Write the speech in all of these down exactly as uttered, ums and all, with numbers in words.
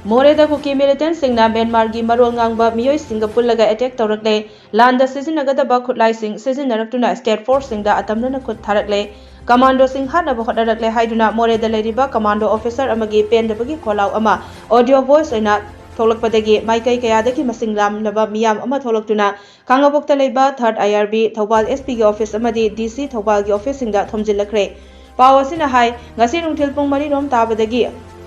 ꯃꯣꯔꯦꯗ ꯀꯨꯀꯤ ꯃꯤꯂꯤꯇꯦꯟꯠꯁꯤꯡꯅ ꯃ꯭ꯌꯥꯟꯃꯥꯔꯒꯤ ꯃꯔꯣꯜ ꯉꯥꯡꯕ ꯃꯤꯑꯣꯏꯁꯤꯡꯒ ꯄꯨꯜꯂꯒ ꯑꯦꯇꯦꯛ ꯇꯧꯔꯛꯂꯦ꯫ ꯂꯥꯟꯗ ꯁꯤꯖꯤꯟꯅꯒꯗꯕ ꯈꯨꯠꯂꯥꯏꯁꯤꯡ ꯁꯤꯖꯤꯟꯅꯔꯛꯇꯨꯅ ꯁ꯭ꯇꯦꯠ ꯐꯣꯔꯁꯁꯤꯡꯗ ꯑꯇꯝꯅꯅ ꯈꯨꯠ ꯊꯥꯔꯛꯂꯦ꯫ ꯀꯃꯥꯟꯗꯣꯁꯤꯡ ꯍꯥꯠꯅꯕ ꯍꯣꯠꯅꯔꯛꯂꯦ ꯍꯥꯏꯗꯨꯅ ꯃꯣꯔꯦꯗ ꯂꯩꯔꯤꯕ ꯀꯃꯥꯟꯗꯣ ꯑꯣꯐꯤꯁꯔ ꯑꯃꯒꯤ ꯄꯦꯟꯗꯕꯒꯤ ꯈꯣꯜꯂꯥꯎ ꯑꯃ ꯑꯣꯗꯤꯑꯣ ꯚꯣꯏꯁ ꯑꯣꯏꯅ ꯊꯣꯛꯂꯛꯄꯗꯒꯤ ꯃꯥꯏꯀꯩ ꯀꯌꯥꯗꯒꯤ ꯃꯁꯤꯡ ꯌꯥꯝꯂꯕ ꯃꯤꯌꯥꯝ ꯑꯃ ꯊꯣꯛꯂꯛꯇꯨꯅ ꯈꯥꯉꯕꯣꯛꯇ ꯂꯩꯕ ꯊꯥꯔꯠ ꯑꯥꯏ ꯑꯥꯔ ꯕꯤ, ꯊꯧꯕꯥꯜ ꯑꯦꯁ ꯄꯤꯒꯤ ꯑꯣꯐꯤꯁ ꯑꯃꯗꯤ ꯗꯤ ꯁꯤ ꯊꯧꯕꯥꯜꯒꯤ ꯑꯣꯐꯤꯁꯁꯤꯡꯗ ꯊꯣꯝꯖꯤꯜꯂꯛꯈ꯭ꯔꯦ꯫ ꯄꯥꯎ ꯑꯁꯤꯅ ꯍꯥꯏ, ꯉꯁꯤ ꯅꯨꯡꯊꯤꯜ ꯄꯨꯡ ꯃꯔꯤ ꯔꯣꯝ ꯇꯥꯕꯗꯒꯤ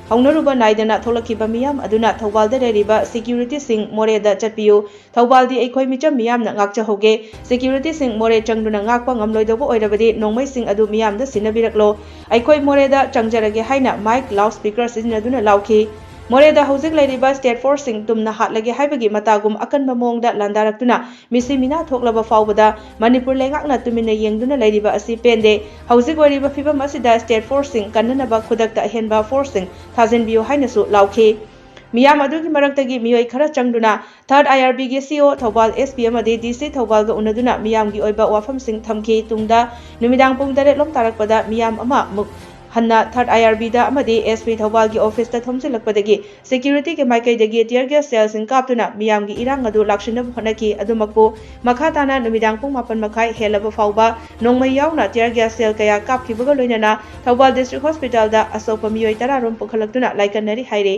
ꯍꯧꯅꯔꯨꯕ ꯅꯥꯏꯗꯅ ꯊꯣꯛꯂꯛꯈꯤꯕ ꯃꯤꯌꯥꯝ ꯑꯗꯨꯅ ꯊꯧꯕꯥꯜꯗ ꯂꯩꯔꯤꯕ ꯁꯦꯀ꯭ꯌꯨꯔꯤꯇꯤꯁꯤꯡ ꯃꯣꯔꯦꯗ ꯆꯠꯄꯤꯌꯨ, ꯊꯧꯕꯥꯜꯗꯤ ꯑꯩꯈꯣꯏ ꯃꯤꯆꯝ ꯃꯤꯌꯥꯝꯅ ꯉꯥꯛꯆꯍꯧꯒꯦ, ꯁꯦꯀ꯭ꯌꯨꯔꯤꯇꯤꯁꯤꯡ ꯃꯣꯔꯦ ꯆꯪꯗꯨꯅ ꯉꯥꯛꯄ ꯉꯝꯂꯣꯏꯗꯧꯕ ꯑꯣꯏꯔꯕꯗꯤ ꯅꯣꯡꯃꯩꯁꯤꯡ ꯑꯗꯨ ꯃꯤꯌꯥꯝꯗ ꯁꯤꯟꯅꯕꯤꯔꯛꯂꯣ, ꯑꯩꯈꯣꯏ ꯃꯣꯔꯦꯗ ꯆꯪꯖꯔꯒꯦ ꯍꯥꯏꯅ ꯃꯥꯏꯛ, ꯂꯥꯎꯠ ꯁ꯭ꯄꯤꯀꯔ ꯁꯤꯖꯤꯟꯅꯗꯨꯅ ꯂꯥꯎꯈꯤ꯫ ꯃꯣꯔꯦꯗ ꯍꯧꯖꯤꯛ ꯂꯩꯔꯤꯕ ꯁ꯭ꯇꯦꯠ ꯐꯣꯔꯁꯁꯤꯡ ꯇꯨꯝꯅ ꯍꯥꯠꯂꯒꯦ ꯍꯥꯏꯕꯒꯤ ꯃꯇꯥꯒꯨꯝ ꯑꯀꯟꯕ ꯃꯑꯣꯡꯗ ꯂꯥꯟꯗꯥꯔꯛꯇꯨꯅ ꯃꯤꯁꯤ ꯃꯤꯅꯥ ꯊꯣꯛꯂꯕ ꯐꯥꯎꯕꯗ ꯃꯅꯤꯄꯨꯔ ꯂꯩꯉꯥꯛꯅ ꯇꯨꯃꯤꯟꯅ ꯌꯦꯡꯗꯨꯅ ꯂꯩꯔꯤꯕ ꯑꯁꯤ ꯄꯦꯟꯗꯦ꯫ ꯍꯧꯖꯤꯛ ꯑꯣꯏꯔꯤꯕ ꯐꯤꯕꯝ ꯑꯁꯤꯗ ꯁ꯭ꯇꯦꯠ ꯐꯣꯔꯁꯁꯤꯡ ꯀꯟꯅꯅꯕ ꯈꯨꯗꯛꯇ ꯑꯍꯦꯟꯕ ꯐꯣꯔꯁꯁꯤꯡ ꯊꯥꯖꯤꯟꯕꯤꯌꯨ ꯍꯥꯏꯅꯁꯨ ꯂꯥꯎꯈꯤ꯫ ꯃꯤꯌꯥꯝ ꯑꯗꯨꯒꯤ ꯃꯔꯛꯇꯒꯤ ꯃꯤꯑꯣꯏ ꯈꯔ ꯆꯪꯗꯨꯅ ꯊꯥꯔꯠ ꯑꯥꯏ ꯑꯥꯔ ꯕꯤꯒꯤ ꯁꯤ ꯏ ꯑꯣ ꯊꯧꯕꯥꯜ ꯑꯦꯁ ꯄꯤ ꯑꯃꯗꯤ ꯗꯤ ꯁꯤ ꯊꯧꯕꯥꯜꯒ ꯎꯅꯗꯨꯅ ꯃꯤꯌꯥꯝꯒꯤ ꯑꯣꯏꯕ ꯋꯥꯐꯝꯁꯤꯡ ꯊꯝꯈꯤ꯫ ꯇꯨꯡꯗ ꯅꯨꯃꯤꯗꯥꯡ ꯄꯨꯡ ꯇꯔꯦꯠ ꯂꯣꯝ ꯇꯥꯔꯛꯄꯗ ꯃꯤꯌꯥꯝ ꯑꯃ ꯃꯨꯛ ꯍꯟꯅ ꯊꯥꯔꯠ ꯑꯥꯏ ꯑꯥꯔ ꯕꯤꯗ ꯑꯃꯗꯤ ꯑꯦꯁ ꯄꯤ ꯊꯧꯕꯥꯜꯒꯤ ꯑꯣꯐꯤꯁꯇ ꯊꯣꯝꯖꯤꯜꯂꯛꯄꯗꯒꯤ ꯁꯦꯀ꯭ꯌꯨꯔꯤꯇꯤꯒꯤ ꯃꯥꯏꯀꯩꯗꯒꯤ ꯇꯤꯌꯔ ꯒ꯭ꯌꯥꯁ ꯁꯦꯜꯁꯤꯡ ꯀꯥꯞꯇꯨꯅ ꯃꯤꯌꯥꯝꯒꯤ ꯏꯔꯥꯡ ꯑꯗꯨ ꯂꯥꯛꯁꯤꯟꯅꯕ ꯍꯣꯠꯅꯈꯤ꯫ ꯑꯗꯨꯃꯛꯄꯨ ꯃꯈꯥ ꯇꯥꯅ ꯅꯨꯃꯤꯗꯥꯡ ꯄꯨꯡ ꯃꯥꯄꯟ ꯃꯈꯥꯏ ꯍꯦꯜꯂꯕ ꯐꯥꯎꯕ ꯅꯣꯡꯃꯩ ꯌꯥꯎꯅ ꯇꯤꯌꯔ ꯒ꯭ꯌꯥꯁ ꯁꯦꯜ ꯀꯌꯥ ꯀꯥꯞꯈꯤꯕꯒ ꯂꯣꯏꯅꯅ ꯊꯧꯕꯥꯜ ꯗꯤꯁꯇ꯭ꯔꯤꯛ ꯍꯣꯁꯄꯤꯇꯥꯜꯗ ꯑꯁꯣꯛꯄ ꯃꯤꯑꯣꯏ ꯇꯔꯥ ꯔꯣꯝ ꯄꯨꯈꯠꯂꯛꯇꯨꯅ ꯂꯥꯏꯀꯠꯅꯔꯤ ꯍꯥꯏꯔꯤ꯫